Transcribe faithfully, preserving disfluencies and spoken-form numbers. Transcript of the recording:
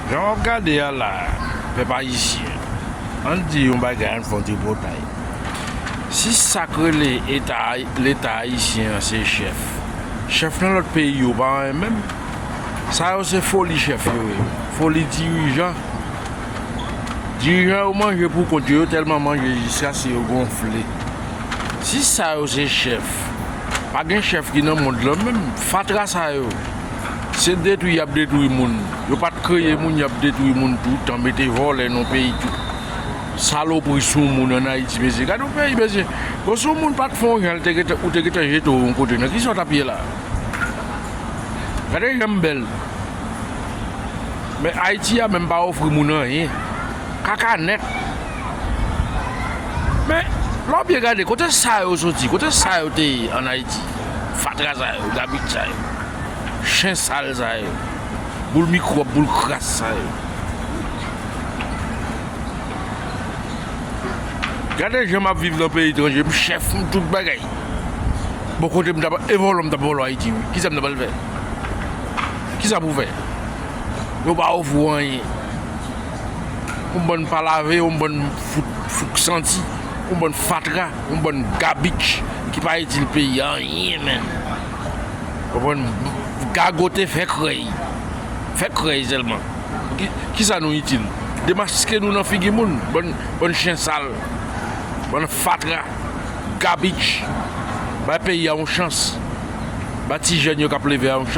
Jan w ap gade a la, pèp ayisyen, ann di yon bagay, ann fè yon tripotay. Si sa k rele eta, Leta ayisyen an se chèf, chèf nan lòt peyi yo pa anyen menm. Sa yo se foli chèf yo ye, foli dirijan. Dirijan yo manje pou kont yo, yo tèlman manje jiskaske yo gonfle. Si sa yo se chèf, pa gen chèf ki nan mond lan menm, fatra sa yo. Se detwi y ap detwi moun. Yo pa t kreye moun, y ap detwi moun toutan, mete vòlè nan peyi tout. Salopri sou moun ann Ayiti, mesye. Gade yon peyi, mesye. Bon, si yon moun pa t fè yon jan, li te gentan, ou te gentan jete w yon kote. Nan kisa w t ap ye la? Gade jan m bèl. Men Ayiti a menm pa ofri moun anyen. Kaka nèt. Men, lè w byen gade, kote sa yo soti? Kote sa yo te ye ann Ayiti? Fatra sa yo, gabit sa yo. Chen sal sa yo. Boul mikwòb, boul kras sa yo. Gade jan m ap viv nan peyi etranje, m chèf, m tout bagay. Bon, kote m t ap, e vòlò m t ap vòlò Ayiti, wi. Kisa m t ap al fè? Kisa pou fè? Yo pa ofri w anyen. Yon bann pa lave, yon bann fouk, fouk santi, yon bann fatra, yon bann gabich ki pa itil peyi a anyen, menm. Konprann? Gagote, fè krèy. Fè krèy sèlman. Ki, kisa nou itil? Demaske nou nan figi moun, bann, bann chen sal, bann fatra, gabich. Bay peyi a yon chans. Bay ti jèn yo k ap leve a yon chans.